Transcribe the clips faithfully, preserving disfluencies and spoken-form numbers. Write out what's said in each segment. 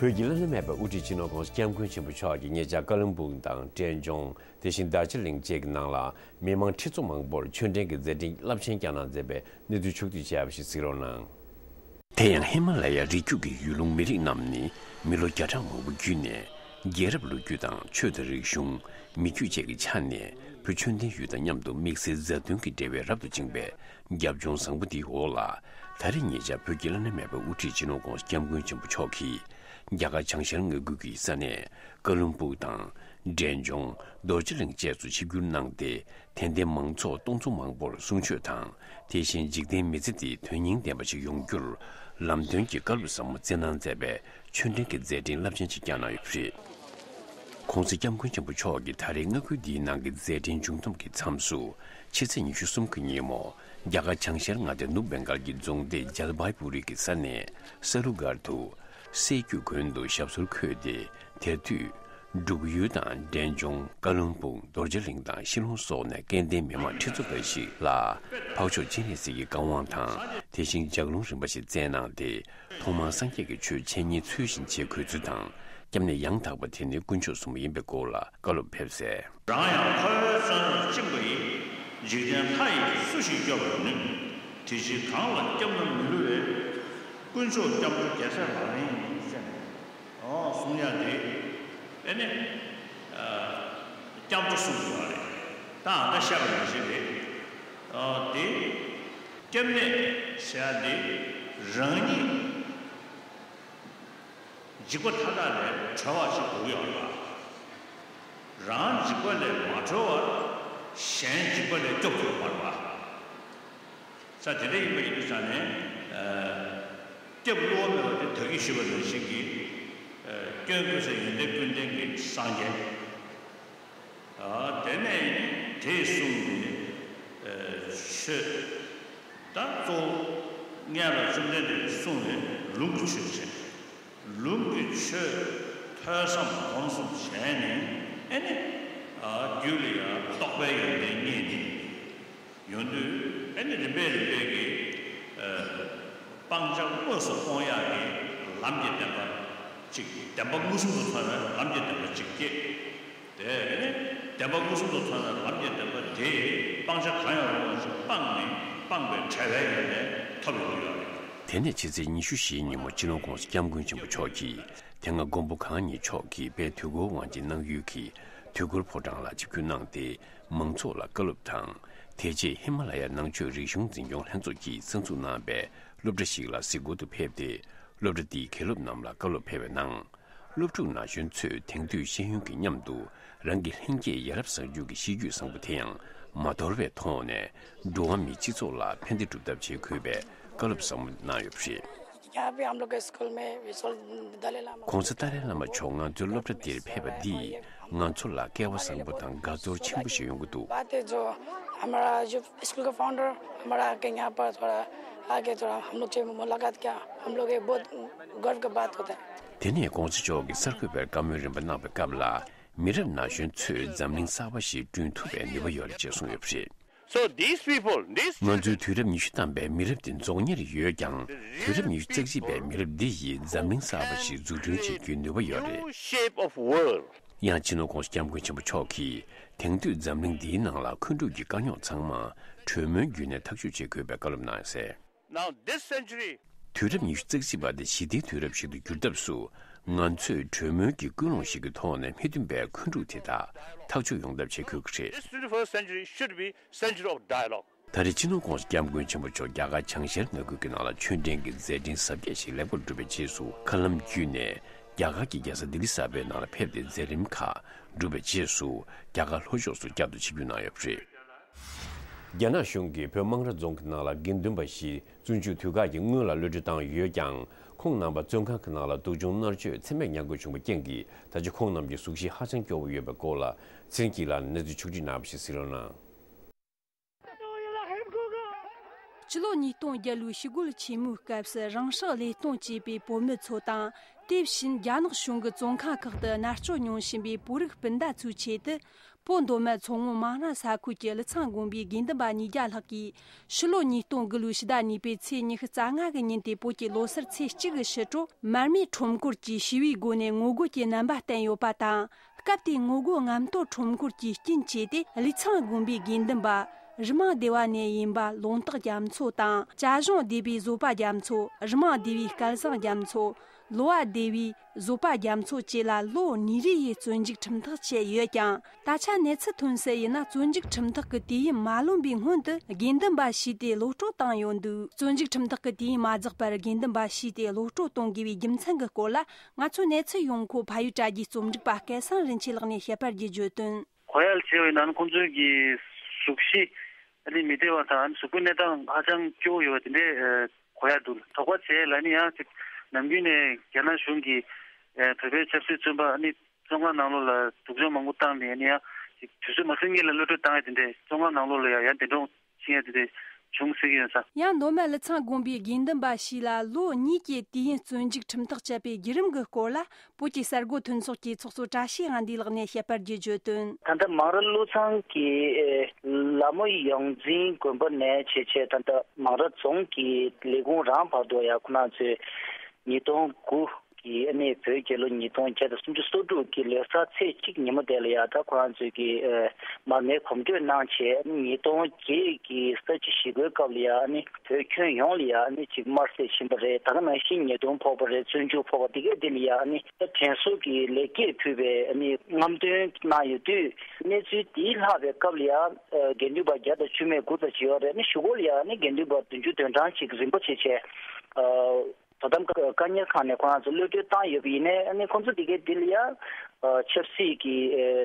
བོད་ཀྱི་བླ་ན་མེད་པའི་དབུ་ཁྲིད་སྤྱི་ནོར་༧གོང་ས་༧སྐྱབས་མགོན་ཆེན་པོ་མཆོག་གིས་ཉེ་ཆར་ཀ་ལོན་སྦུག་དང་འབྲས་ལྗོངས། དེ་བཞིན་རྡོ་རྗེ་གླིང་བཅས་ཀྱི་ནང་ལ་མི་མང་ཁྲི་ཚོ་མང་པོར་ཆོས་འབྲེལ་གྱི་མཛད་འཕྲིན་རླབས་ཆེན་བསྐྱངས་གནང་མཛད་པའི་གནས་ཚུལ་ཕྱོགས་བསྡུས་བྱས་པ་ཞིག་གཟིགས་རོགས་གནང་། དེ་ཡང་ཧི་མ་ལ་ཡ་རི་རྒྱུད་ཀྱི་ཡུལ་ལུང་མི་རིགས་རྣམས་ནི་མི་ལོ་བརྒྱ་ཕྲག་མང་པོ་བརྒྱུད་ནས་རྒྱལ་རབས་ལོ་རྒྱུས་དང་ཆོས་དང་རིག་གཞུང་། མི་རྒྱུད་བཅས་ཀྱི་ཆ་ནས་བོད་ཆོས་ལྡན་ཡུལ་དང་མཉམ་དུ་དམིགས་བསལ་མཛའ་མཐུན་གྱི་འབྲེལ་བས་རབ་ཏུ་བཅིངས་པའི་རྒྱབ་ལྗོངས་བཟང་པོ་འདིའི་འོག་ལ། ད་རེས་ཉེ་ཆར་བོད་ཀྱི་བླ་ན་མེད་པའི་དབུ་ཁྲིད་སྤྱི་ནོར་༧གོང་ས་༧སྐྱབས་མགོན་ཆེན་པོ་མཆོག་གིས་རྒྱ་གར་བྱང་ཤར་མངའ་ཁུལ་གྱི་ས་གནས་ཀ་ལོན་སྦུག་དང་འབྲས་ལྗོངས། རྡོ་རྗེ་གླིང་བཅས་སུ་ཆིབས་བསྒྱུར་གནང་སྟེ། དད་ལྡན་མང་ཚོགས་སྟོང་ཚོ་མང་པོར་གསུང་ཆོས་དང་། དེ་བཞིན་འཇིག་རྟེན་མི་ཚེ་འདི་དོན་སྙིང་ལྡན་པ་ཞིག་ཡོང་རྒྱུར་ལམ་སྟོན་གྱི་བཀའ་སློབ་ཟབ་མོ་སྩལ་གནང་མཛད་པའི་ཆོས་འབྲེལ་གྱི་མཛད་འཕྲིན་རླབས་ཆེན་ཞིག་བསྐྱངས་གནང་ཡོད་པ་རེད། ༸གོང་ས་༸སྐྱབས་མགོན་ཆེན་པོ་མཆོག་གིས་ད་རེས་མངའ་ཁུལ་འདིའི་ནང་གི་མཛད་འཕྲིན་མཇུག་བསྡོམས་ཀྱི་མཚམས་སུ། ཕྱི་ཚེས་ཉི་ཤུ་གསུམ་གྱི་ཉིན་མོ། རྒྱ་གར་བྱང་ཤར་མངའ་སྡེ་ནུབ་བེང་གལ་གྱི་རྫོང་སྡེ་ཇལ་བྷའི་པུ་རི་གི་ས་གནས་ས་ལུ་སྒར་དུ། སྲད་རྒྱུད་དགོན་དུ་ཞབས་སོར་འཁོད་དེ། དེར་འདུས། འབྲུག་ཡུལ་དང་འབྲས་ལྗོངས། ཀ་ལོན་སྦུག་རྡོ་རྗེ་གླིང་དང་ཤི་ལོང་སོགས་ནས་སྐལ་ལྡན་མི་མང་ཁྲི་ཚོ་འགའ་ཞིག་ལ་འཕགས་མཆོག་སྤྱན་རས་གཟིགས་ཀྱི་བཀའ་དབང་དང་། དེ་བཞིན་ལྗགས་ལུང་རིམ་པ་ཞིག་སྩལ་གནང་སྟེ། ཐོག་མར་སངས་རྒྱས་ཀྱི་ཆོས་འཆད་ཉན་ཚུལ་བཞིན་བྱེད་དགོས་ཚུལ་དང་། སྐྱབས་གནས་ཡང་དག་པ་དེ་ནི་དཀོན་མཆོག་གསུམ་ཡིན་པའི་སྐོར་ལ་བཀའ་སློབ་ཕེབས་གསལ། རང་ཡང་ཁ་བའི་བཙོན་རར་བཅིངས་པ་ཡིས། འཇིག་རྟེན་ལྷ་ཡིས་སུ་ཞིག་སྐྱོབ་པར་ནུས། དེ་ཕྱིར་གང་ལ་སྐྱབས་ན་མི་བསླུ་བའི། དཀོན་མཆོག་སྐྱབས་འགྲོ་རྒྱལ་སྲས་རང་ཡིན་ཟེར་ནས། ཨོ་གསུང་ཡག་དེ། ཨེ་ནི། ཨ། སྐྱབས་འགྲོ་གསུངས་ཡོད་རེད། ད་ཨ་ད་བཤད་པ་ནང་བཞིན་རེད། ཨ་དེ། སྐྱབས་གནས་ཟེར་ཡག་དེ། རང་ཉིད་འཇིགས་པ་མཐའ་དག་ལས་གྲོལ་བ་ཞིག་དགོས་ཀྱི་ཡོད་རེད་པ། རང་འཇིགས་པ་ལས་མ་གྲོལ་བར་གཞན་འཇིགས་པ་ལས་སྐྱོབ་ཐུབ་པ་མ་རེད་པ། ས་དེ་འདྲ་ཡིན་པ་ཡིན་དུས་ཙང་ནས། ཨ། སྐྱབས་བསླུ་བ་མེད་པ་དེ་ད་གིན་ཞུས་པ་ནང་བཞིན་གྱི། ཨ། སྐྱོན་ཀུན་ཟད་ཡོན་ཏན་ཀུན་ལྡན་གྱི་སངས་རྒྱས། ཨ། དེ་ནས་དེས་གསུངས་པའི། ཨ། ཆོས། ད་གཙོ་བོ་སྔོན་ལ་བཅོམ་ལྡན་འདས་ཀྱིས་གསུངས་པའི་ལུང་གི་ཆོས་བྱས། ལུང་གི་ཆོས་ཐོས་བསམ་སྒོམ་གསུམ་བྱས་ནས། ཨེ་ནི། ཨ། རྒྱུད་ལ་ཡང་རྟོགས་པའི་ཡོན་ཏན་རྙེད་ནས། ཡོང་དུས་ཨེ་ནི་རིམ་པས་རིམ་པས་ཀྱིས། ཨ། སྤང་བྱ་དངོས་སུ་སྤོང་ཡག་གི་ལམ་གྱི་བདེན་པ་གཅིག་བདེན་པ་མངོན་སུམ་དུ་མཐོང་བའི་ལམ་གྱི་བདེན་པ་གཅིག་སྐྱེས། དེ་ཨེ་ནི་བདེན་པ་མངོན་སུམ་དུ་མཐོང་བའི་ལམ་གྱི་བདེན་པ་དེས་སྤང་བྱ་གང་ཡང་རུང་བ་ཞིག་སྤངས་ནས་སྤངས་པའི་བྲལ་བའི་ཡོན་ཏན་ཐོབ་ཡོང་གི་ཡོད་རེད། དེ་ནས་ཕྱི་ཚེས་ཉི་ཤུ་བཞིའི་ཉིན་མོ་སྤྱི་ནོར་༸གོང་ས་༸སྐྱབས་མགོན་ཆེན་པོ་མཆོག་གིས་དེ་སྔ་མགོན་པོ་གང་ཉིད་མཆོག་གིས་དཔལ་དུས་འཁོར་དབང་ཆེན་གནང་ཡུལ་གྱི་དུས་འཁོར་ཕོ་བྲང་ལ་ཆིབས་བསྒྱུར་གནང་སྟེ། མང་ཚོགས་ལ་བཀའ་སློབ་དང་། དེ་རྗེས་ཧི་མ་ལ་ཡ་ནང་ཆོས་རིག་གཞུང་འཛིན་སྐྱོང་ལྷན་ཚོགས་ཀྱིས་གསར་འཛུགས་གནང་བའི་སློབ་གྲྭ་ཞིག་ལ་གཟིགས་སྐོར་དུ་ཕེབས་ཏེ། སློབ་གྲྭ་འདིའི་དགེ་སློབ་རྣམས་ལ་བཀའ་སློབ་ཕེབས་པའི་ནང་། སློབ་ཕྲུག་ན་གཞོན་ཚོས་དེང་དུས་ཤེས་ཡོན་གྱི་མཉམ་དུ་རང་གི་ལྷན་སྐྱེས་ཡ་རབས་གསར་འགྱུར་གྱི་གཤིས་རྒྱུད་བཟང་པོ་དེ་ཡང་མ་དོར་བའི་ཐོག་ནས་འགྲོ་བ་མིའི་སྤྱི་ཚོགས་ལ་ཕན་བདེ་སྒྲུབ་ཐབས་བྱེད་དགོས་པའི་བཀའ་སློབ་ཟབ་མོ་གནང་ཡོད་པ་རེད། यहाँ पे हम लोग के स्कूल में विश्व दलाई लामा ༸གོང་ས་ཏཱ་ལའི་བླ་མ་མཆོག་ང་ཚོའི་སློབ་གྲྭ་འདིར་ཕེབས་པ་འདིས་ང་ཚོ་ལ་སྐལ་བ་བཟང་པོ་དང་དགའ་ཚོར་ཆེན་པོ་ཞིག་ཡོང་གི་འདུག། बात है जो हमारा जो स्कूल का फाउंडर हमारा आके यहाँ पर थोड़ा आके थोड़ा हम लोग से मुलाकात किया, हम लोग ये बहुत गर्व का बात होता है। དེ་ནས་༸གོང་ས་མཆོག་གིས་གསར་འགོད་པར་བཀའ་མོལ་རིམ་པ་གནང་བའི་སྐབས་ལ། མི་རབས་ན་གཞོན་ཚོས་འཛམ་གླིང་གསར་པ་ཞིག་བསྐྲུན་ཐུབ་པའི་ནུས་པ་ཡོད་རེད་ཅེས་གསུངས་ཡོད་པ་རེད། So these people, these ང་ཚོའི་དུས་རབས་ཉི་ཤུ་ཐམ་པའི་མི་རབས་དེ་རྫོགས་ཉེར་ཡོད་ཀྱང་། དུས་རབས་ཉི་ཤུ་རྩ་གཅིག་པའི་མི་རབས་འདི་ཡིས་འཛམ་གླིང་གསར་པ་ཞིག་འཛུགས་སྐྲུན་བྱེད་རྒྱུའི་ནུས་པ་ཡོད་རེད། New shape of world. ཡང་སྤྱི་ནོར་༸གོང་ས་༸སྐྱབས་མགོན་ཆེན་པོ་མཆོག་གིས་དེང་དུས་འཛམ་གླིང་འདིའི་ནང་ལ་འཁོན་འཁྲུག་གི་དཀའ་རྙོག་ཚང་མ་གྲོས་མོལ་བརྒྱུད་ནས་ཐག་གཅོད་བྱེད་དགོས་པའི་བཀའ་སློབ་གནང་ཡོད་ཟེར། Now this century དུས་རབས་ཉི་ཤུ་རྩ་གཅིག་པ་དེ་ཞི་བདེའི་དུས་རབས་ཤིག་ཏུ་འགྱུར་ཐབས་སུ། ང་ཚོས་གྲོས་མོལ་གྱི་ཀུན་སློང་ཞིག་གི་ཐོག་ནས་མི་མཐུན་པའི་འཁོན་འཁྲུག་དེ་དག་ཐག་གཅོད་ཡོང་ཐབས་བྱེད་དགོས་ཀྱི་རེད། This twenty-first century should be century of dialogue. ད་རེས་སྤྱི་ནོར་༸གོང་ས་༸སྐྱབས་མགོན་ཆེན་པོ་མཆོག་རྒྱ་གར་བྱང་ཤར་མངའ་ཁུལ་གྱི་ནང་ལ་ཆོས་འབྲེལ་གྱི་མཛད་འཕྲིན་གཟབ་རྒྱས་ཤིག་ལེགས་པར་གྲུབ་པའི་རྗེས་སུ། མཁའ་ལམ་བརྒྱུད་ནས་རྒྱ་གར་གྱི་རྒྱལ་ས་ལྡི་ལི་གསར་པའི་ནང་ལ་ཕེབས་ཏེ། མཛད་རིམ་ཁག་གྲུབ་པའི་རྗེས་སུ། རྒྱ་གར་ལྷོ་ཕྱོགས་སུ་བསྐྱར་དུ་ཆིབས་བསྒྱུར་གནང་ཡོད་པ་རེད། རྒྱ་ནག་གཞུང་གིས་བོད་སྨང་ར་རྫོང་གི་ནང་ལ་དགེ་འདུན་པ་བཞི་བཙོན་འཇུག་དུས་བཀག་གི་སྔོན་ལ་གློད་གྲོལ་བཏང་ཡོད་ཀྱང་། ཁོང་རྣམ་པ་བཙོན་ཁང་གི་ནང་ལ་སྡུག་སྦྱོང་མནར་གཅོད་ཚད་མེད་མྱངས་དགོས་བྱུང་བའི་རྐྱེན་གྱིས། ད་ཆ་ཁོང་རྣམས་ཀྱི་གཟུགས་གཞི་ཧ་ཅང་སྐྱོ་བོ་ཡོད་པའི་སྐོར་ལ། ཚེ་རིང་སྐྱིད་ལགས་ནས་གནས་ཚུལ་ཕྱོགས་བསྒྲིགས་གནང་བ་ཞིག་གཟིགས་རོགས་གནང་། ཕྱི་ལོ་ཉིས་སྟོང་བརྒྱད་ལོའི་ཞི་རྒོལ་ཆེན་མོའི་སྐབས་སུ་རང་སྲོག་བློས་གཏོང་བྱས་པའི་བོད་མི་ཚོ་དང་། དེ་བཞིན་རྒྱ་ནག་གཞུང་གི་བཙོན་ཁང་ཁག་ཏུ་མནར་གཅོད་མྱོང་བཞིན་པའི་བོད་རིགས་སྤུན་ཟླ་ཚོའི་ཆེད་དུ། བོད་མདོ་སྨད་མཚོ་སྔོན་མང་ར་ས་ཁུལ་གྱི་ཀླུ་ཚང་དགོན་པའི་དགེ་འདུན་པ་ཉིས་བརྒྱ་ལྷག་གིས། ཕྱི་ལོ་ཉིས་སྟོང་དགུ་ལོའི་ཕྱི་ཟླ་གཉིས་པའི་ཚེས་ཉི་ཤུ་རྩ་ལྔ་གི་ཉིན་ཏེ་བོད་ཀྱི་ལོ་སར་ཚེས་གཅིག་གི་ཕྱི་དྲོ། མར་མེ་ཁྲོམ་སྐོར་གྱི་ཞི་བའི་སྒོ་ནས་ངོ་རྒོལ་གྱི་རྣམ་པ་བསྟན་ཡོད་པ་དང་། སྐབས་དེའི་ངོ་རྒོལ་རྔམ་སྟོར་ཁྲོམ་སྐོར་གྱི་རྐྱེན་བྱས་ཏེ། ཀླུ་ཚང་དགོན་པའི་དགེ་འདུན་པ་རི་མང་སྡེ་བ་ནས་ཡིན་པ་ལུང་རྟོགས་རྒྱ་མཚོ་དང་། ཅ་གཞོང་སྡེ་བའི་བཟོ་པ་རྒྱ་མཚོ། རི་མང་སྡེ་བའི་སྐལ་བཟང་རྒྱ་མཚོ། ལོ་བ་སྡེ་བའི་བཟོ་པ་རྒྱ་མཚོ་བཅས་ལ་ལོ་གཉིས་རེ་ཡི་བཙོན་འཇུག་ཁྲིམས་ཐག་བཅད་ཡོད་ཀྱང་། ད་ཆ་གནས་ཚུལ་ཐོན་གསལ་ཡིན་ན། བཙོན་འཇུག་ཁྲིམས་ཐག་གི་དུས་ཡུན་མ་ལོན་པའི་སྔོན་དུ་དགེ་འདུན་པ་ཞུས་ཏེ་གློད་བཀྲོལ་བཏང་ཡོད་འདུག་བཙོན་འཇུག་ཁྲིམས་ཐག་གི་དུས་ཡུན་མ་རྫོགས་པར་དགེ་འདུན་པ་ཞུས་ཏེ་གློད་བཀྲོལ་གཏོང་དགོས་པའི་རྒྱུ་མཚན་གྱི་སྐོར་ལ། ང་ཚོའི་གནས་ཚུལ་ཡོང་ཁུངས་ཕ་ཡུལ་དྲ་རྒྱའི་རྩོམ་སྒྲིག་པ་སྐལ་བཟང་རིན་ཆེན་ལགས་ནས་བཤད་པར་བརྒྱུད་བརྗོད་དོན། གོ་ཡག་བྱས་པ་ཡིན་ན། ཁོང་ཚོའི་གི་གཟུགས་གཞི་ཨ་ནི་མི་བདེ་བ་དང་། ཨ་ནི་གཟུགས་པོའི་གནས་སྟངས་ཧ་ཅང་སྐྱོ་བོ་ཡོད་པ་དེ་འདྲས་གོ་ཡག་འདུག་དོགས་པ་བྱས་ལ་ནི་ཡང་ཅིག་ནམ་རྒྱུན་ནས་རྒྱ་ནག་གཞུང་གིས་བོད་པའི་ཆབ་སྲིད་བཙོན་པ་ཨ་ནི་བཙོན་ཁང་ནང་ལོགས་ལ་སྡུག་སྦྱོང་མང་པོ་བཏང་ནས། ཨ་ནི་ཡང་ཅིག་དུས་ཚོད་མ་ཟིན་སྔོན་ལ་གློད་བཀྲོལ་བཏང་ཡ་དེ་འདྲས། བཙོན་ཁང་ནང་ལོགས་ལ་ཡང་ཡང་འདས་གྲོངས་ཕྱིན་ཡ་དེ་འདྲས་བྱུང་སྲིད་ཀྱི་ཡོད་ས། ཡང་མདོ་སྨད་ཀླུ་ཚང་དགོན་པའི་དགེ་འདུན་པ་ཞིག་ལ་ལོ་གཉིས་ཀྱི་དུས་ཡུན་བཙོན་འཇུག་ཁྲིམས་ཐག་བཅད་པའི་བརྒྱུད་རིམ་གྱི་སྐོར་ལ། བོད་ཀྱི་གསར་འགོད་མཐུན་ཚོགས་ཀྱི་ཚོགས་གཙོ་བཀྲ་ཤིས་དབང་འདུས་ལགས་ནས་བཤད་པར་བརྒྱུད་བརྗོད་དོན། ད་ལྟ་མང་ར་ཀླུ་ཚང་གི་ལ་མོ་ཡོངས་འཛིན་དགོན་པ་ནས་བྱས་བྱས། ད་ལྟ་མང་ར་རྫོང་གི་ལས་ཁུངས་རང་བར་དུ་ཡང་ཁོ་རང་ཚོས་ཉིས་སྟོང་དགུ་གི་ཨ་ནི་བོད་རྒྱལ་ལོ་ཉིས་སྟོང་བརྒྱ་དང་སུམ་ཅུ་སོ་དྲུག་གི་ལོ་གསར་ཚེས་གཅིག་ཉིན་མོ་དེ་ལ་ཡང་ད་ཁོ་རང་ཚོས་ཀྱི་མར་མེ་གོམ་བགྲོད་གནང་བྱས། ཉིས་སྟོང་བརྒྱད་ཀྱི་ས་བྱི་ཞི་རྒོལ་སྐབས་ལ་ཡང་ཨ་ནི་བོད་ཁྱོན་ཡོངས་ལ་ཡང་ཨ་ནི་ཅིག་དམར་གསོད་ཕྱིན་པ་རེད། ད་ག་ནང་བཞིན་ཉེས་རྡུང་ཕོག་པ་རེད། བཙོན་འཇུག་ཕོག་པ་དེ་གས་དེ་ལ་ཡང་ཨ་ནི་དྲན་གསོ་གི་ལེགས་སྐྱེས་ཕུལ་བའི་ཨ་ནི་རྔམ་སྟོན་གནང་ཡོད་དུས། གནས་ཚུལ་དེའི་ལྷག་པའི་སྐབས་ལ་ཡང་དགེ་འདུན་པ་བརྒྱ་དང་བཅུ་མེད་དགུ་ཙམ་ཅིག་ཡོད་རེད། ཨ་ནི་ཞི་རྒོལ་ལ་ཡང་ཨ་ནི་དགེ་འདུན་པ་བདུན་ཅུ་དོན་གྲངས་ཅིག་རིམ་པ་བྱས་བྱས། དོ་དམ་བཀའ་གཉེར་ཁང་ནས་ཁོ་རང་ཚོ་གློད་གྲོལ་བཏང་ཡོད་པ་ཡིན་ནའི། ཨ་ནི་ཁོང་ཚོ་དེ་གའི་འདི་ལ་ཡང་ཆབ་སྲིད་ཀྱི་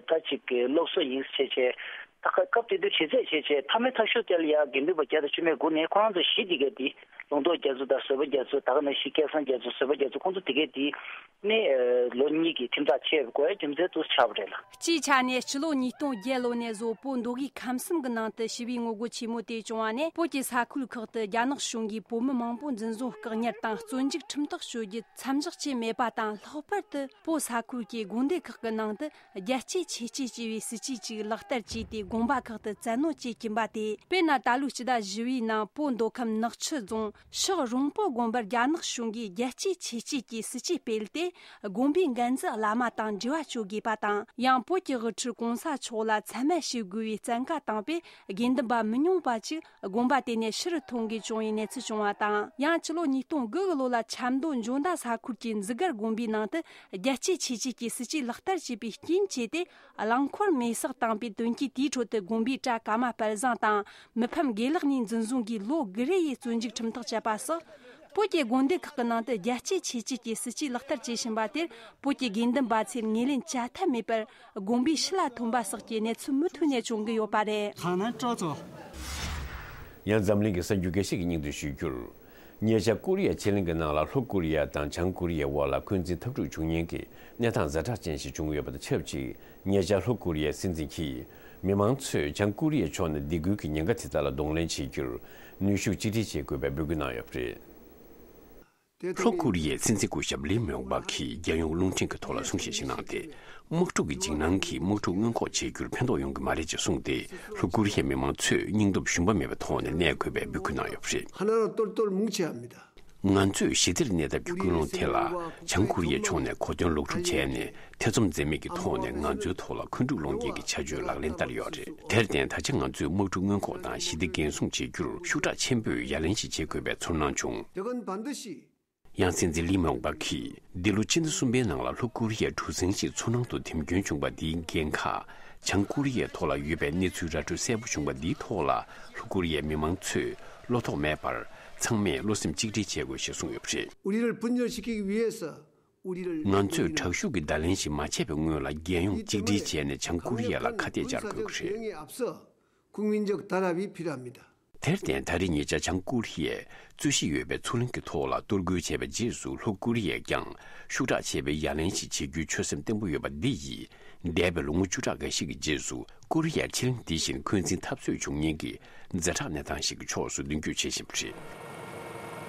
ད་ཅིག་སློབ་གསོ་ཡིན་ཟེར་བྱས། ད་སྐབས་དེ་དུས་བྱེད་ཚད་བྱས་བྱས། མཐའ་མའི་ཐག་གཅོད་དེ་ལ་ཡང་དགེ་འདུན་པ་བརྒྱ་དང་བཅུ་མེད་དགུ་ནས་ཁོ་རང་ཚོ་གཞི་དེ་གའི་འདི་ལུང་རྟོགས་རྒྱ་མཚོ་དང་བཟོད་པ་རྒྱ་མཚོ། ད་ག་ནང་བཞིན་སྐལ་བཟང་རྒྱ་མཚོ། བཟོད་པ་རྒྱ་མཚོ། ཁོང་ཚོ་དེ་གའི་འདི་ནི་ལོ་གཉིས་ཀྱི་ཁྲིམས་ཐག་བཅད་དགོས་རྒྱུ་མཚན་དུ་ཆགས་པ་རེད་ལ། སྤྱིའི་ཆ་ནས་ཕྱི་ལོ་ཉིས་སྟོང་བརྒྱད་ལོ་ནས་བཟུང་བོད་མདོ་དབུས་ཁམས་གསུམ་གྱི་ནང་དུ་ཞི་བའི་ངོ་རྒོལ་ཆེན་མོ་དེ་བྱུང་བ་ནས། བོད་ཀྱི་ས་ཁུལ་ཁག་ཏུ་རྒྱ་ནག་གཞུང་གིས་བོད་མི་མང་པོ་འཛིན་བཟུང་བཀག་ཉར་དང་བཙོན་འཇུག་ཁྲིམས་ཐག་གཅོད་རྒྱུ་མཚམས་བཞག་བྱས་མེད་པ་དང་། ལྷག་པར་དུ་བོད་ས་ཁུལ་གྱི་དགོན་སྡེ་ཁག་གི་ནང་དུ་རྒྱལ་གཅེས་ཆོས་གཅེས་ཅེས་པའི་སྲིད་ཇུས་ཅིག་ལག་བསྟར་བྱས་ཏེ། དགོན་པ་ཁག་ཏུ་བཙན་གནོན་བྱེད་ཀྱིན་པ་དེ། དཔེར་ན། ད་ལོའི་སྤྱི་ཟླ་བཞི་བའི་ནང་བོད་མདོ་ཁམས་ནག་ཆུ་རྫོང་ཤག་རོང་པོ་དགོན་པར་རྒྱ་ནག་གཞུང་གིས་རྒྱལ་གཅེས་ཆོས་གཅེས་ཀྱི་སྲིད་ཇུས་སྤེལ་ཏེ། དགོན་པའི་འགན་འཛིན་བླ་མ་དང་འབྲེལ་བ་གཅོད་དགོས་པ་དང་། ཡང་བོད་ཀྱི་དབུ་ཁྲིད་གོང་ས་མཆོག་ལ་མཚན་སྨད་ཞུ་དགོས་པའི་བཙན་བཀའ་བཏང་པས། དགེ་འདུན་པ་མི་ཉུང་བ་ཅིག་དགོན་པ་དེ་ནས་ཕྱིར་འཐོན་དགོས་བྱུང་བའི་གནས་ཚུལ་བྱུང་བ་དང་། ཡང་ཕྱི་ལོ་ཉིས་སྟོང་དགུ་གི་ལོ་ལ་ཆབ་མདོ་འཇོ་མདའ་ས་ཁུལ་གྱི་འཛི་སྒར་དགོན་པའི་ནང་དུ་རྒྱལ་གཅེས་ཆོས་གཅེས་ཀྱི་སྲིད་ཇུས་ལག་བསྟར་བྱས་པའི་རྐྱེན་བྱས་ཏེ། རླངས་འཁོར་མེ་སྲེག་བཏང་པའི་དོན་རྐྱེན་དེའི་ཁྲོད་དུ་དགོན་པའི་གྲྭ་ཀརྨ་དཔལ་བཟང་དང་། མི་ཕམ་དགེ་ལེགས་གཉིས་འཛིན་བཟུང་གིས་ལོ་དགུ་རེ་ཡི་བཙོན་འཇུག་ཁྲིམས་ཐག་བཅད་པ་སོགས། བོད་ཀྱི་དགོན་སྡེ་ཁག་གི་ནང་དུ་རྒྱལ་གཅེས་ཆོས་གཅེས་ཀྱི་སྲིད་ཇུས་ལག་བསྟར་བྱེད་བཞིན་པ་དེར། བོད་ཀྱི་དགེ་འདུན་པ་ཚོས་ངོས་ལེན་བྱ་ཐབས་མེད་པར། དགོན་པའི་ཕྱི་ལ་ཐོན་པ་སོགས་ཀྱི་གནས་ཚུལ་མུ་མཐུད་ནས་བྱུང་གི་ཡོད་པ་རེད། ཐང་ན་སྤྲོ་ཚོ། ཡང་འཛམ་གླིང་གི་གསར་འགྱུར་དགེ་བཤེས་ཀྱིས་སྙིང་བསྡུས་ཞུ་རྒྱུར། ཉེ་ཆར་ཀོ་རི་ཡ་ཕྱེད་གླིང་གི་ནང་ལ་ལྷོ་ཀོ་རི་ཡ་དང་བྱང་ཀོ་རི་ཡའི་དབར་ལ་འཁོན་འཛིན་འཐབ་འཁྲུག་བྱུང་ཉེན་གྱི་གནས་སྟངས་ཛ་དྲག་ཅན་ཞིག་བྱུང་ཡོད་པ་དང་ཆབས་ཅིག་ཉེ་ཆར་ལྷོ་ཀོ་རི་ཡའི་སྲིད་འཛིན་གྱིས་མི་མང་ཚོས་བྱང་ཀོ་རི་ཡའི་ཕྱོགས་ནས་སྡིགས་སྐུལ་གྱི་ཉེན་ཁ་དེ་དག་ལ་གདོང་ལེན་བྱེད་རྒྱུར་ནུས་ཤུགས་གཅིག་སྒྲིལ་བྱེད་དགོས་པའི་འབོད་སྐུལ་གནང་ཡོད་པ་རེད། ལྷོ་ཀོ་རི་ཡའི་སྲིད་འཛིན་སྐུ་ཞབས་ལི་མྱོང་པ་གིས་རྒྱལ་ཡོངས་རླུང་འཕྲིན་གྱི་ཐོག་ལ་གསུང་བཤད་ཞིག་གནང་སྟེ། དམག་འཁྲུག་གི་འཇིགས་སྣང་གིས་དམག་འཁྲུག་སྔོན་འགོག་བྱེད་རྒྱུར་ཕན་ཐོགས་ཡོང་གི་མ་རེད་ཅེས་གསུངས་ཏེ། ལྷོ་ཀོ་རི་ཡའི་མི་མང་ཚོས་སྙིང་སྟོབས་ཞུམ་པ་མེད་པའི་ཐོག་ནས་གནས་དགོས་པའི་འབོད་སྐུལ་གནང་ཡོད་པ་རེད། 하나로 똘똘 뭉쳐야 합니다. ང་ཚོས་ཞི་བདེར་གནས་ཐབས་ཀྱི་ཀུན་སློང་དེ་ལ་བྱང་ཀོ་རི་ཡའི་ཕྱོགས་ནས་གོ་སྟོན་ལོག་སྒྲུབ་བྱས་ནས། ཐེ་ཚོམ་འཛེམས་མེད་ཀྱི་ཐོག་ནས་ང་ཚོའི་ཐོག་ལ་འཁོན་འཁྲུག་སློང་རྒྱུའི་བྱ་སྤྱོད་ལག་ལེན་བསྟར་ཡོད་རེད། དེར་བརྟེན། ད་ཆ་ང་ཚོས་དམག་འཁྲུག་སྔོན་འགོག་དང་ཞི་བདེ་འགན་སྲུང་བྱེད་རྒྱུར་ཤུགས་དྲག་ཆེན་པོས་ཡ་ལན་ཞིག་བྱེད་དགོས་པའི་ཚོར་སྣང་བྱུང་། ཡང་སྲིད་འཛིན་ལི་མྱོང་པ་གིས། འདི་ལོ་སྤྱི་ཟླ་གསུམ་པའི་ནང་ལ་ལྷོ་ཀོ་རི་ཡའི་གྲུ་གཟིངས་ཤིག་མཚོ་ནང་དུ་འཐིམ་སྐྱོན་བྱུང་པ་འདིའི་འགན་ཁག་བྱང་ཀོ་རི་ཡའི་ཐོག་ལ་ཡོད་པའི་གནས་ཚུལ་ར་སྤྲོད་གསལ་པོ་བྱུང་བ་འདིའི་ཐོག་ལ། ལྷོ་ཀོ་རི་ཡའི་མི་མང་ཚོས་བློ་ཐོག་མེད་པར། ཚང་མས་བློ་སེམས་གཅིག་སྒྲིལ་བྱེད་དགོས་ཞེས་གསུངས་ཡོད་པ་རེད། 우리를 분열시키기 위해서 우리를 ང་ཚོས་དྲག་ཤུགས་ཀྱི་བརྡ་ལན་ཞིག་མ་བྱས་པའི་སྔོན་ལ། རྒྱལ་ཡོངས་གཅིག་སྒྲིལ་བྱས་ནས་བྱང་ཀོ་རི་ཡ་ལ་ཁ་གཏད་བཅག་དགོས་ཀྱི་རེད། 대응에 앞서 국민적 단합이 필요합니다. དེར་བརྟེན། ད་རེས་ཉེ་ཆར་བྱང་ཀོ་རི་ཡས་རྩོད་གཞི་ཡོད་པའི་མཚོ་གླིང་གི་ཐོག་ལ་གཏོར་རྒོལ་བྱས་པའི་རྗེས་སུ། ལྷོ་ཀོ་རི་ཡས་ཀྱང་ཤུགས་དྲག་ཆེ་བའི་ཡ་ལན་ཞིག་བྱེད་རྒྱུའི་ཆོད་སེམས་བརྟན་པོ་ཡོད་པ་འདི་ཡིས། འདས་པའི་ལོ་ངོ་བཅུ་ཕྲག་འགའ་ཞིག་གི་རྗེས་སུ། ཀོ་རི་ཡའི་ཕྱེད་གླིང་འདི་བཞིན་འཁོན་འཛིན་འཐབ་རྩོད་བྱུང་ཉེན་གྱི་ཛ་དྲག་གནས་སྟངས་ཤིག་གི་ཕྱོགས་སུ་མདུན་སྐྱོད་བྱེད་བཞིན་པ་རེད།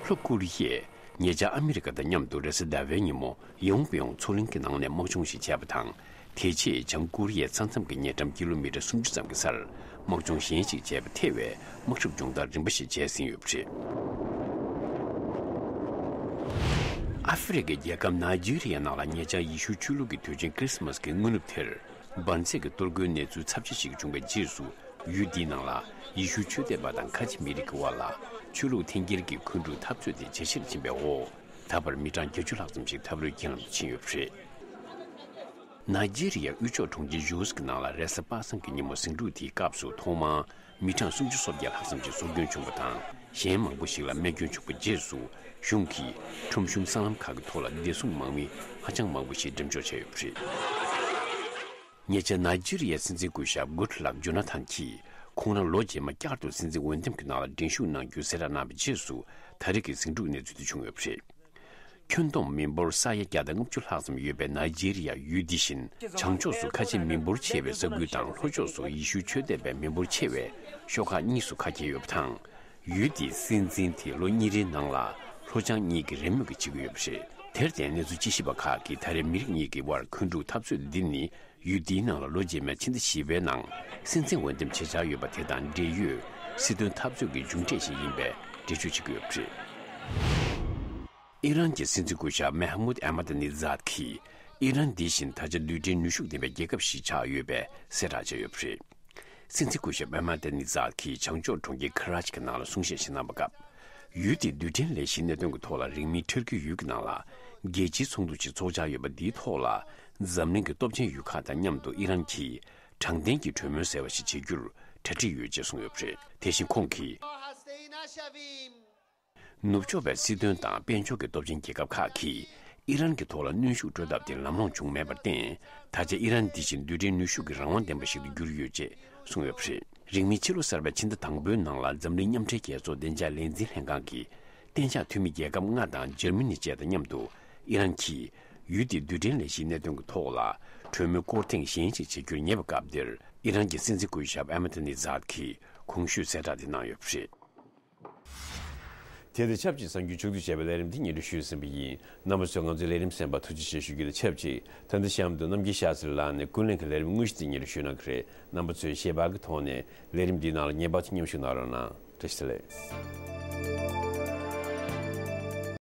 ལྷོ་ཀོ་རི་ཡས་ཉེ་ཆར་ཨ་མི་རི་ཀ་དང་མཉམ་དུ་རེས་གཟའ་ཟླ་བའི་ཉིན་མོ། ཡོང་པེ་ཡོང་མཚོ་གླིང་གི་ནང་ནས་དམག་སྦྱོང་ཞིག་བྱས་པ་དང་། དེ་རྗེས་བྱང་ཀོ་རི་ཡའི་ས་མཚམས་ཀྱི་ཉེ་འགྲམ་ཀི་ལོ་མི་ཊར་སུམ་ཅུ་ཙམ་གྱི་སར། དམག་སྦྱོང་གཞན་ཞིག་བྱས་པ་ཐེ་བའི་དམག་འཁྲུག་སྦྱོང་བརྡར་རིམ་པ་ཞིག་བྱས་ཟིན་ཡོད་པ་རེད། ཨ་ཧྥེ་རི་ཁའི་རྒྱལ་ཁབ་ནཱི་ཇི་རི་ཡའི་ནང་ལ་ཉེ་ཆར་ཡེ་ཤུའི་ཆོས་ལུགས་ཀྱི་དུས་ཆེན་ཁྲི་སི་མཱ་སི་ཀྱི་སྔ་ནུབ་དེར། འབར་རྫས་ཀྱི་གཏོར་རྒོལ་གནས་ཚུལ་ཚབས་ཆེ་ཞིག་བྱུང་བའི་རྗེས་སུ། ཡུལ་འདིའི་ནང་ལ་ཡེ་ཤུའི་ཆོས་དད་པ་དང་ཁ་ཆེ་མི་རིགས་ཀྱི་དབར་ལ་ཆོས་ལུགས་འཐེན་འཁྱེར་གྱི་འཁོན་འཁྲུག་འཐབ་རྩོད་དེ་ཇེ་ཆེར་ཕྱིན་པའི་འོག། ད་བར་མི་གྲངས་བརྒྱད་ཅུ་ལྷག་ཙམ་ཞིག་ཐབས་རོལ་རྐྱེན་ལམ་དུ་ཕྱིན་ཡོད་པ་རེད། ནཱི་ཇི་རི་ཡའི་དབུས་ཕྱོགས་གྲོང་ཁྱེར་ཇོས་ཀྱི་ནང་ལ་རེས་གཟའ་པ་སངས་ཀྱི་ཉིན་མོ་ཟིང་འཁྲུག་དེའི་སྐབས་སུ་ཐོག་མར་མི་གྲངས་སུམ་ཅུ་སོ་བརྒྱད་ལྷག་ཙམ་ཞིག་སྲོག་སྐྱོན་བྱུང་བ་དང་། གཞན་མང་པོ་ཞིག་ལ་རྨས་སྐྱོན་བྱུང་བའི་རྗེས་སུ། གཞུང་གིས་ཁྲོམ་གཞུང་སྲང་ལམ་ཁག་གི་ཐོག་ལ་བདེ་སྲུང་དམག་མི་ཧ་ཅང་མང་པོ་ཞིག་འགྲེམས་འཇོག་བྱས་ཡོད་པ་རེད། ཉེ་ཆར་ནཱི་ཇི་རི་ཡའི་སྲིད་འཛིན་སྐུ་ཞབས་གུཌ་ལག་ཇོ་ན་ཐན་གྱིས། ཁོང་རང་ལོ་རྗེས་མ་བསྐྱར་དུ་སྲིད་འཛིན་འོས་འདེམས་ཀྱི་ནང་ལ་འགྲན་ཞུགས་གནང་རྒྱུའི་གསལ་བསྒྲགས་གནང་བའི་རྗེས་སུ། ད་རེས་ཀྱི་ཟིང་འཁྲུག་གནས་ཚུལ་དེ་བྱུང་ཡོད་པ་རེད། ཁྱོན་བསྡོམས་མི་འབོར་ས་ཡ་བརྒྱ་དང་ལྔ་བཅུ་ལྷག་ཙམ་ཡོད་པའི་ནཱི་ཇི་རི་ཡ་ཡུལ་འདི་བཞིན། བྱང་ཕྱོགས་སུ་ཁ་ཆེ་མི་འབོར་ཆེ་བའི་ས་ཁུལ་དང་། ལྷོ་ཕྱོགས་སུ་ཡེ་ཤུའི་ཆོས་དད་པའི་མི་འབོར་ཆེ་བའི་ཤོག་ཁག་གཉིས་སུ་ཁ་གྱེས་ཡོད་པ་དང་། ཡུལ་དེའི་སྲིད་འཛིན་དེ་ལོ་གཉིས་རེའི་ནང་ལ་ལྷོ་བྱང་གཉིས་ཀྱི་རེས་མོས་ཀྱིས་བྱེད་ཀྱི་ཡོད་པ་རེད། དེར་བརྟེན། གནས་ཚུལ་དཔྱད་ཞིབ་པ་ཁག་གིས་ད་རེས་མི་རིགས་གཉིས་ཀྱི་དབར་འཁོན་འཁྲུག་འཐབ་རྩོད་འདི་ནི། ཡུལ་འདིའི་ནང་ལ་ལོ་རྗེས་མའི་ཕྱི་ཟླ་བཞི་པའི་ནང་སྲིད་འཛིན་འོས་འདེམས་བྱེད་འཆར་ཡོད་པ་དེ་དང་འབྲེལ་ཡོད་སྲིད་དོན་འཐབ་རྩོད་ཀྱི་མཇུག་འབྲས་ཤིག་ཡིན་པའི་འགྲེལ་བརྗོད་བྱེད་ཀྱི་ཡོད་པ་རེད། ཨི་རན་གྱི་སྲིད་འཛིན་སྐུ་ཞབས་མེ་ཧ་མུད་ཨེ་མ་ད་ནི་ཛཱད་ཀྱིས། ཨི་རན་འདི་བཞིན་ད་ཆ་རྡུལ་ཕྲན་ནུས་ཤུགས་ལྡན་པའི་རྒྱལ་ཁབ་ཞིག་ཆགས་ཡོད་པའི་གསལ་བསྒྲགས་བྱས་ཡོད་པ་རེད། སྲིད་འཛིན་སྐུ་ཞབས་ཨེ་མ་ད་ནི་ཛཱད་ཀྱིས་བྱང་ཕྱོགས་གྲོང་ཁྱེར་ཁ་ར་ཆི་གི་ནང་ལ་གསུང་བཤད་ཞིག་གནང་བའི་སྐབས། ཡུལ་དེའི་རྡུལ་ཕྲན་ལས་གཞིའི་གནད་དོན་གྱི་ཐོག་ལ་རིང་མིན་ཊར་ཀི་ཡུལ་གྱི་ནང་ལ་རྒྱལ་སྤྱིའི་ཚོགས་འདུ་ཞིག་འཚོགས་འཆར་ཡོད་པ་འདིའི་ཐོག་ལ། འཛམ་གླིང་གི་སྟོབས་ཆེན་ཡུལ་ཁག་དང་མཉམ་དུ་ཨི་རན་གྱིས་དྲང་བདེན་གྱི་གྲོས་མོལ་ཟེར་བ་ཞིག་བྱེད་རྒྱུར་གྲ་སྒྲིག་ཡོད་ཅེས་གསུངས་ཡོད་པ་རེད། དེ་བཞིན་ཁོང་གིས། ནུབ་ཕྱོགས་པའི་སྲིད་དོན་དང་དཔལ་འབྱོར་གྱི་སྟོབས་ཆེན་རྒྱལ་ཁབ་ཁག་གིས་ཨི་རན་གྱི་ཐོག་ལ་གནོན་ཤུགས་སྤྲོད་ཐབས་དེ་ལམ་ལྷོང་བྱུང་མེད་པར་བརྟེན། ད་ཆ་ཨི་རན་འདི་བཞིན་རྡུལ་ཕྲན་ནུས་ཤུགས་ཀྱི་རང་དབང་ལྡན་པ་ཞིག་ཏུ་གྱུར་ཡོད་ཅེས་གསུངས་ཡོད་པ་རེད། རིང་མིན་ཕྱི་ལོ་གསར་པའི་ཕྱི་ཟླ་དང་པོའི་ནང་ལ་འཛམ་གླིང་མཉམ་འབྲེལ་རྒྱལ་ཚོགས་བདེ་འཇགས་ལས་འཛིན་ལྷན་ཁང་གི་གཏན་འཇགས་འཐུས་མི་རྒྱལ་ཁབ་ལྔ་དང་འཇར་མ་ནི་བཅས་དང་མཉམ་དུ། ཨི་རན་གྱིས་ཡུལ་དེའི་རྡུལ་ཕྲན་ལས་གཞིའི་གནད་དོན་གྱི་ཐོག་ལ་གྲོས་མོལ་སྐོར་ཐེངས་གཞན་ཞིག་བྱེད་རྒྱུར་ཉེ་བའི་སྐབས་འདིར། ཨི་རན་གྱི་སྲིད་འཛིན་སྐུ་ཞབས་ཨ་མ་ད་ནི་ཛཱད་ཀྱིས་གོང་ཞུས་གསལ་བསྒྲགས་འདི་གནང་ཡོད་པ་རེད། དེ་དང་ཆབས་ཅིག་གསར་འགྱུར་ཕྱོགས་བསྡུས་བྱས་པའི་ལས་རིམ་འདི་སྙན་སྒྲོན་ཞུས་ཟིན་པ་ཡིན། རྣམ་པ་ཚོས་ང་ཚོའི་ལས་རིམ་གསན་པར་ཐུགས་རྗེ་ཆེ་ཞུ་རྒྱུ་དང་ཆབས་ཅིག་ད་ལྟ་གཤམ་དུ་རྣམ་རྒྱལ་ཤཱ་ཚེ་རིང་ལགས་ནས་ཀུན་གླེང་གི་ལས་རིམ་དངོས་གཞི་འདི་སྙན་སྒྲོན་ཞུ་གནང་གི་རེད། རྣམ་པ་ཚོས་ཞལ་པར་གྱི་ཐོག་ནས་ལས་རིམ་འདིའི་ནང་ལ་ཉན་པ་དང་མཉམ་ཞུགས་གནང་རོགས་གནང་། བཀྲ་ཤིས་བདེ་ལེགས།